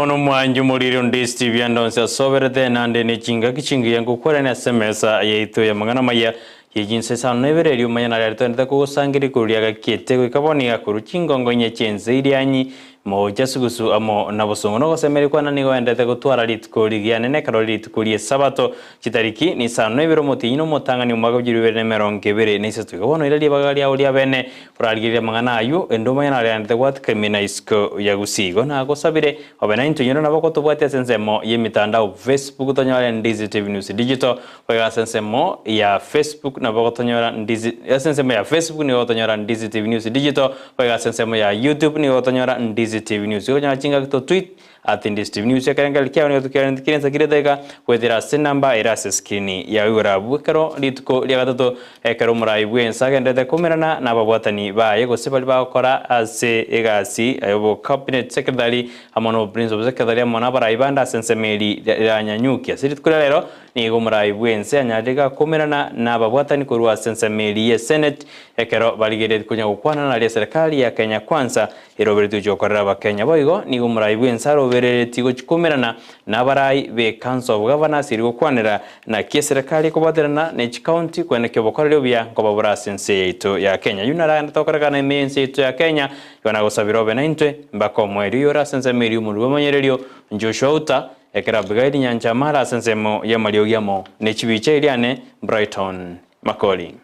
bono omwanchi omoriri onde Steve Andonsi asoberete nande ne chingaki chingiya ngokwerania ase emesa yaito y'amang'ana amaya ye chinsa isano na ibere erio omanye nari aria kogosangereria korwa riagakiete goika bono iga korwa chingongo inye chi'ense Irianyi Mocha sugusu amo na bosongo nogosemeria kwane nigo endete gotwara rituko rigiane nekero rituko ri'Esabato, chitariki nisano na ibere omotienyi na omotang'ani omwaka bw'chilifu ibere na emerongo ebere na isato. Igo bono ira ribaga riao ri'abeene, orarigererie amang'ana ayio, ende omanye nariarente gwatika ime na isiko ya Gusii. Igo nagosabire obe naintwe nyora nabo gotobwatia ase ensemo y'emitandao Facebook tonyore Ndizi TV News Digital, boigo ase ensemo ya Facebook nabo gotonyora Ndizi ase ensemo ya Facebook nigo gotonyora Ndizi TV News Digital, Boigo ase ensemo ya YouTube nigo gotonyora Ndizi TV News. Okonyora chingaki to tweet at Ndizi TV News. Ekerengererio kiao nigo tokerente kire ensa kire edageka goetera ase enamba ere ase escreen yao igoro abwo ekero rituko ria gatato ekero omorai bw'ense agenderete koumerana nababwatani baye gose baria bagokora ase egasi yobo cabinet secretary amo no principal secretary amo nabarai bande ase ensemo eri ya Nyanyuki. Ase rituko ria rero Nigo omorai bw'ense anyarire gakoumerana nababwatani korwa ase ensemo eria ye Senate ekero barigeretie konya gokwana naria eserekari ya Kenya Kwanza eroberetie gochia gokorera abakenya. Boigo nigo omorai bw'ense arobereretie gochia koumerana nabarai be Council of Governors erio gokwanera naki eserekari ekobwaterana ne chikaunti koenekia obokoreri obuya nkoba bore ase ense yaito ya Kenya. Ayio naragende tokorekana ime y'ense yaito ya Kenya igo nagosabire obe naintwe mbaka omoerio oyore ase ensemo eria omorwoti bw'amanyererio Joshua Uta Ekero Abigaili nyancha amare ase ensemo y'amariogi amo ne chibicha eria ane Brighton Makori.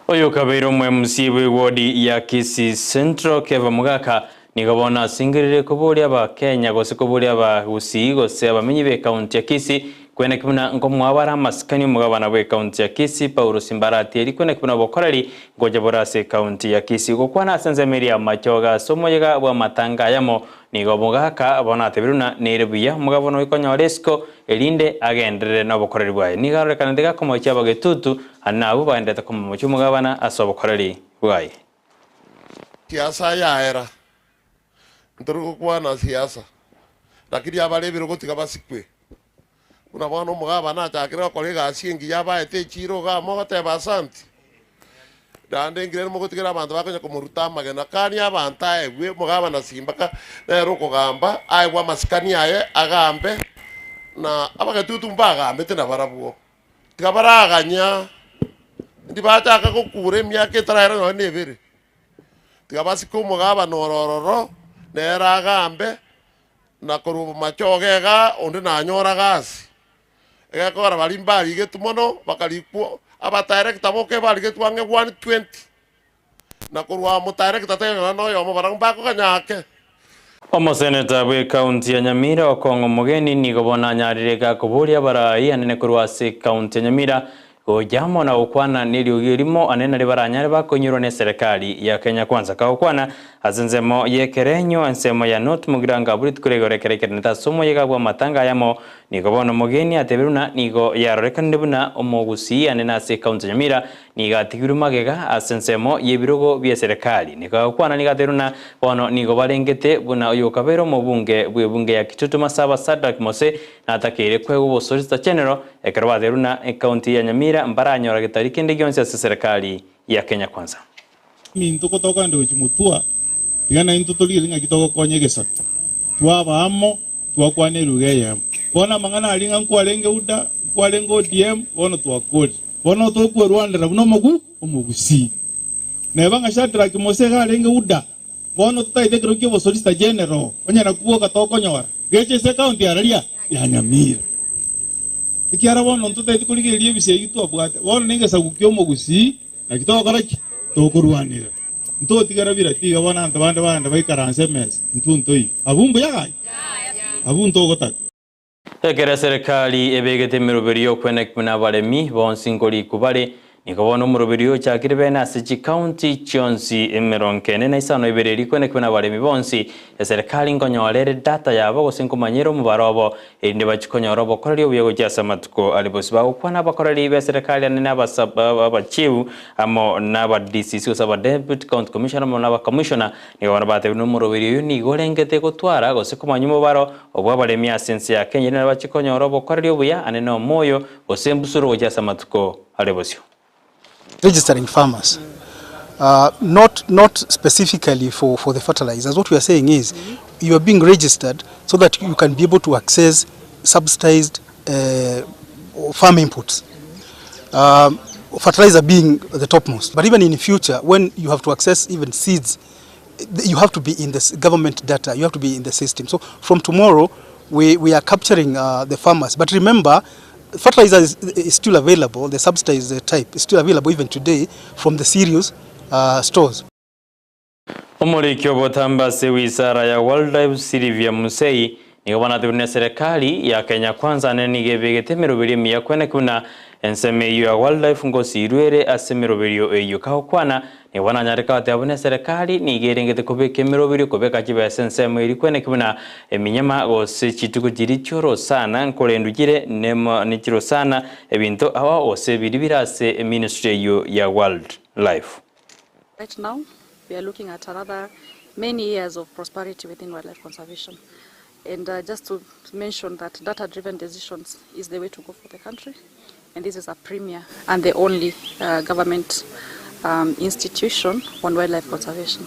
Oyo okabeire omo MC bw'ewodi ya Kisii Central Keva Mogaka nigo bono asingerire koboria abakenya gose koboria abagusii gose abamenyi b'ekaunti ya Kisii Kweneki buna nkomoa bare amasikani omogabana bw'ekaunti ya Kisii, Paulo Simbarati eri kweneki buna obokoreri ngocha bore ase ekaunti ya Kisii. Gokwana ase ensemo eria y'amachoge ase omoyega bw'amatanga ayamo, nigo omogaka bono atebire buna nere buya omogabana oyo konyora esiko erinde agenderere nobokoreri bwaye. Nigo arorekanete gakomochia abagetutu ande nabwo bagendererete komomochia omogabana ase obokoreri bwaye. Siasa yaera, ntori gokwana siasa, lakini abare ebirogo tiga basikwe. Buna bono omogabana achakire gokora egasi engiya abaete echiiro iga amo ogoteba asanti, naende nkere mogotigera abanto bakonya komoruta amagena. Kania abanto aegwe omogabana Simbaka nere okogamba, aegwe amasikani aye agambe, na abagetutu mbagambete nabarabwo. Tiga baraganya, ndibachaka gokura emiaka etaraera nonya na ebere, tiga basike omogabana oro ororo, nere agambe. Na korwa obomachoge iga onde nanyora gasi, egekogera baria mbarigetwe mono, bakarikwa abadirector boka ebarigetwe ang'e 120, na korwa omotirector taiyo nonya na oyomo barabwo mbakoganya ake. Omoseneta bw'ekaunti ya Nyamira Okong'o Omogeni nigo bono anyarire gakoboria abarai anene korwa ase ekaunti ya Nyamira Gocha amo na gokwana neriogi erimo ane nario baranyare bakoinyorwa neserekari ya Kenya Kwanza. Kagokwana ase ensemo y'ekerenyo ensemo ya North Mugirango abwo rituko riaigoro ekero ekerenete ase omoyega bw'amatanga ayamo nigo bono Mogeni atebire buna nigo yarorekanire buna omogusii ane nase ekaunti ya Nyamira nigo atigirwe magega ase ensemo y'ebirogo bi'eserekari. Nigo agokwana nigo atebire buna bono nigo barengete buna oyokabeire omobunge bw'ebunge ya Kitutu Masaba Sadrack Mose Natakeire kwegwa obosolicitor general ekero baterwe na ecounty ya Nyamira mbaranyora getari kende gionsi ase serikali ya Kenya Kwanza. Minto kotokogenda gochia motwa, tiga naintwe torigererie ng'aki togokonya egesaku. Twaba amo, twakwana eruga eyemo. Bono amang'ana aria ng'a nkwarenge UDA, nkwarenge ODM, bono twakorire. Bono tokwerwanera buna omogu omogusii. Neba ng'a Shadrack Mose iga arenge UDA, Bono totaete ekero ki'obosolicitor general, onye nakwo gwoka tokonyora, gecha ase ecounty araria ya Nyamira. Ekiagera bono ntotaeti korigereria ebisegi twabwate, bono negesaku ki'omogusii naki togokora ki? Tokorwanera. Ntotigara birati iga bono abanto bande bagende baikaranse emesa, intwe ntoiyo. Abwo mbuya gaki? Abwo ntogotaka. Ekero eserekari ebegete emeroberi y'okwenekwa buna abaremi bonsi nkorikwa bare, Nigo bono omoroberi oyo ochakire bene ase chikaunti chionsi emerongo ene na isano ibere erio kwenekigwe nabaremi bonsi, eserekari nkonyora ere data yabo gose nkomanya ere omobaro obo, erinde bachie konyora obokoreri obuya gochia ase amatuko aria bosio. Bagokwana abakoreri b'eserekari anene abachief amo naba DCC gose aba Deputy County Commissioner amo naba Commissioner nigo bono batebire buna omoroberi oyo nigo orengete gotwara gose komanya omobaro obw'abaremi ase ense ya Kenya erinde bachie konyora obokoreri obuya anene omoyo gose embusuro gochia ase amatuko are bosio. Registering farmers not not specifically for for the fertilizers what we are saying is you are being registered so that you can be able to access subsidized farm inputs fertilizer being the topmost but even in future when you have to access even seeds you have to be in the government data you have to be in the system so from tomorrow we, we are capturing uh, the farmers but remember fertilizer is, is still available the subsidized type is still available even today from the serious uh, stores Omoriki obotambe ase wisara ya Wildlife Sylvia Musei nigo banatebire buna eserekari ya Kenya Kwanza nere nigo ebegete emeroberio emiya kweneki buna ensemo eyio ya Wildlife ngosiirwe ere ase emeroberio eyio. Kagokwana Nigo nanyare goteba buna eserekari nigo erengete kobeka emeroberio kobeka chibesa ensemo eria kweneki buna eminyama gose chitugo chiria chi'orosana nkorendwa chire ne chirosana ebinto ao gose biria bire ase eministry eyio ya Wildlife. Right now we are looking at another many years of prosperity within wildlife conservation and just to mention that data driven decisions is the way to go for the country and this is a premier and the only government institution on wildlife conservation.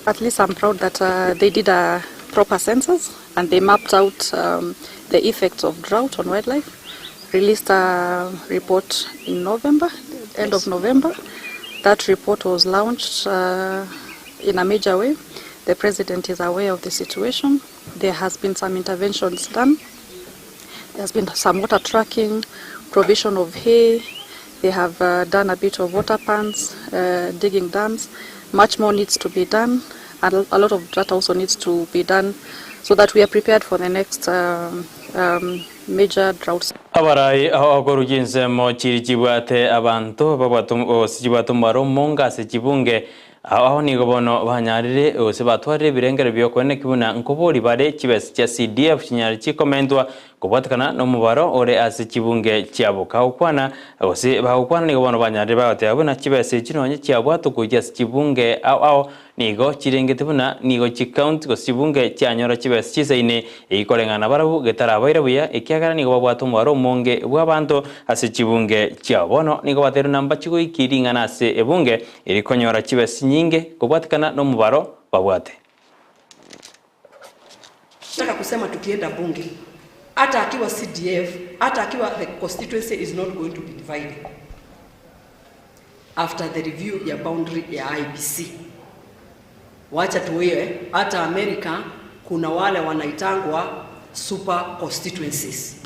At least I'm proud that they did a proper census and they mapped out the effects of drought on wildlife, released a report in November, end of November. That report was launched in a major way. The president is aware of the situation. There has been some interventions done. There's been some water tracking, provision of hay. They have uh, done a bit of water pans, uh, digging dams. Much more needs to be done. And a lot of that also needs to be done so that we are prepared for the next um, um, major droughts. Abarai ao okorugia ensemo chiri chibwate abanto babwate gose chibwate omobaro omonge ase chibunge Ao nigo bono banyarire gose batwarire ebirengererio bi'okoeneki buna nkobori bare chibesa chia CDF chinyare chikomentwa kobwatekana nomobaro ore ase chibunge chiabo. Kagokwana gose bagokwana nigo bono banyarire bagoteba buna chibesa echi nonye chiabwatwa gochia ase chibunge ao ao nigo chirengete buna nigo chicounty gose chibunge chianyora chibesa chisaine Eyio koreng'ana nabarabwo getarabaire buya, ekiagera nigo babwate omobaro omonge bw'abanto ase chibunge chiabo. Bono nigo bateirwe na mbachi goikia ring'ana ase ebunge eri konyora chibesa chinyinge kobwatekana nomobaro babwate. Nataka kusema tukienda bunge hata akiwa CDF hata akiwa the constituency is not going to be divided after the review ya boundary ya IEBC. Wacha tuwe hata America kuna wale wanaitangwa super constituencies.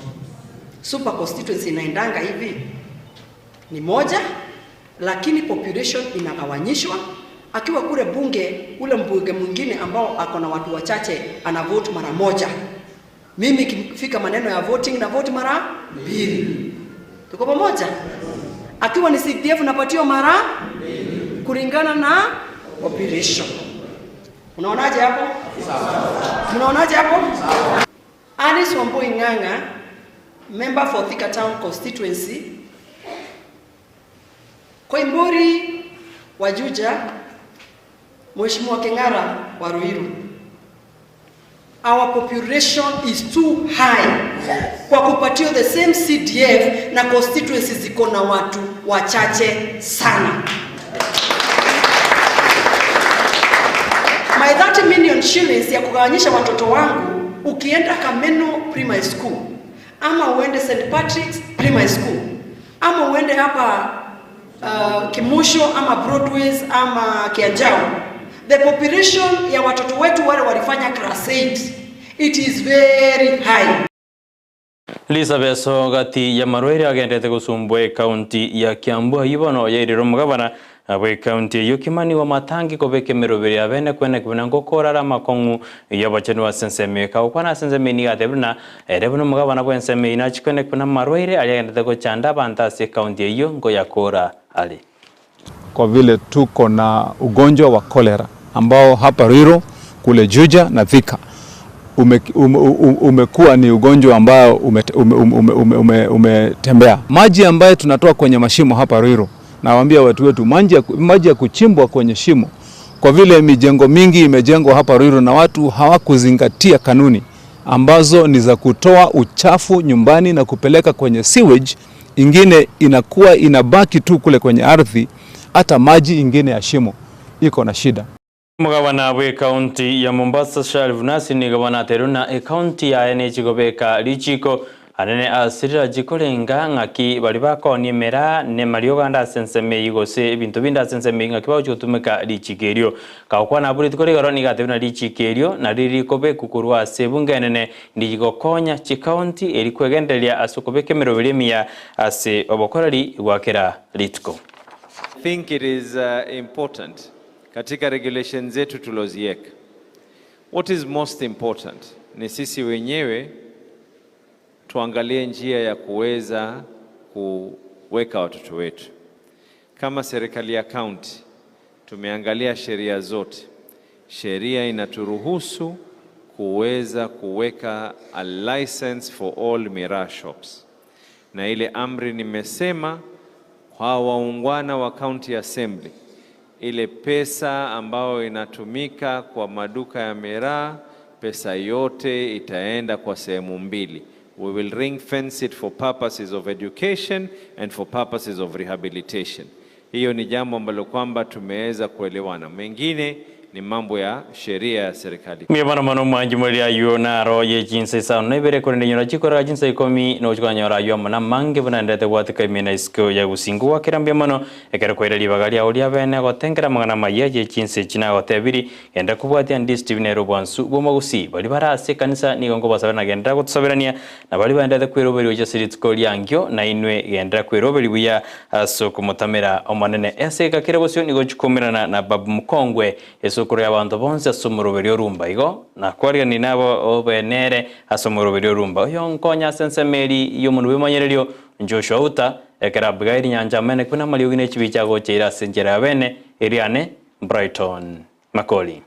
Super constituency inaendanga hivi ni moja, lakini population inagawanyishwa. Akiwa kule bunge, ule mbunge mwingine ambao ako na watu wachache ana vote mara moja. Mimi ikifika maneno ya voting na vote mara mbili. Tuko pamoja? Akiwa ni CDF napatiwa mara kulingana na population. Unaonaje hapo? Mnaonaje hapo? Alice Wambui Ng'ang'a, member for Thika Town constituency, Koimburi wa Juja, Mheshimiwa King'ara wa Ruiru. Our population is too high kwa kupatiwa the same CDF na constituency ziko na watu wachache sana. My 30 million shillings ya kugawanyisha watoto wangu, ukienda Kameno Primary School ama uende St Patrick's Primary School ama uende hapa uh, Kimusho ama Broadways ama Kianjau, the population ya watoto wetu wale walifanya class 8 it is very high. Lisabeso gati y'amarwaire agenderete gosumbua ekaunti ya Kiambu ayio bono yairire omogabana bw'ekaunti eyio Kimani Wamatangi kobeka emeroberi ya bene kweneki buna ngokorara amakong'u y'obochenu ase ensemo eye. Kagokwana ase ensemo eye nigo atebire buna ere buna omogabana bw'ensemo eyio nachie kweneki buna amarwaire aria agenderete gochanda abanto ase ekaunti eyio ngoyakora. are. Kwa vile tuko na ugonjwa wa cholera ambao hapa Ruiru kule Juja na Thika umekuwa ni ugonjwa ambao umetembea ume, ume, ume, ume maji ambayo tunatoa kwenye mashimo hapa Ruiru, nawaambia watu wetu maji ya kuchimbwa kwenye shimo, kwa vile mijengo mingi imejengwa hapa Ruiru na watu hawakuzingatia kanuni ambazo ni za kutoa uchafu nyumbani na kupeleka kwenye sewage, ingine inakuwa inabaki tu kule kwenye ardhi, hata maji ingine ya shimo iko na shida. Omogabana bw'ekaunti ya Mombasa Sharif Nasir nigo bono aterwe na ekaunti yaye nechigobeka richiko anene ase rirachi korenga ng'aki baria bakonia emera ne mariogo ande ase ensemo eyio gose ebinto binde ase ensemo eyio ng'aki bagochia gotumeka richiko erio. Kagokwana abwo rituko rigoro nigo atebiwe buna richiko erio nario rikobekwa korwa ase ebunge enene ndigokonya chikaunti eri kwegendereria ase okobeka emeroberi emiya ase obokoreri bwa kera rituko. I think it is important katika regulations zetu tuloziweka. What is most important ni sisi wenyewe tuangalie njia ya kuweza kuweka watoto wetu. Kama serikali ya county tumeangalia sheria zote, sheria inaturuhusu kuweza kuweka a license for all miraa shops, na ile amri nimesema kwa waungwana wa county assembly, ile pesa ambayo inatumika kwa maduka ya miraa, pesa yote itaenda kwa sehemu mbili. We will ring fence it for purposes of education and for purposes of rehabilitation. Hiyo ni jambo ambalo kwamba tumeweza kuelewana. Mengine ni mambo ya sheria ya serikali. Mbuya mono mono omwanchi mori aywo naro ye chinsa isano na ibere korende nyora chikorora chinsa ikomi nogochia kwanyora aywo amo namange buna ndete gwatika ime na isiko ya gusingwa gwakera mbuya mono ekero kwaira ribaga riao ria bene gotengera amang'ana amaya ye chinsa echi nagotebiri genda kobwatia Ndisi TV nere obwansu bw'omogusii baria bare ase ekanisa nigo nkobasabera na genderera gotosaberania na baria baendete kweroberia gochia ase rituko riankio nainwe genderera kweroberia buya ase okomotamera Omonene. Ase egeka kere bosio nigo chikoumerana na Babu Mukongwe, esukuru y'abanto bonsi ase omoroberi o rumba. Igo nakwariganie nabo obe nere ase omoroberi o rumba. Oyo nkonya ase ensemo eri y'omonwa bw'emanyererio, Joshua Uta, ekero Abigaili nyancha amene buna amariogi ne chibicha agocheire ase enchera ya bene, eriane Brighton Makori.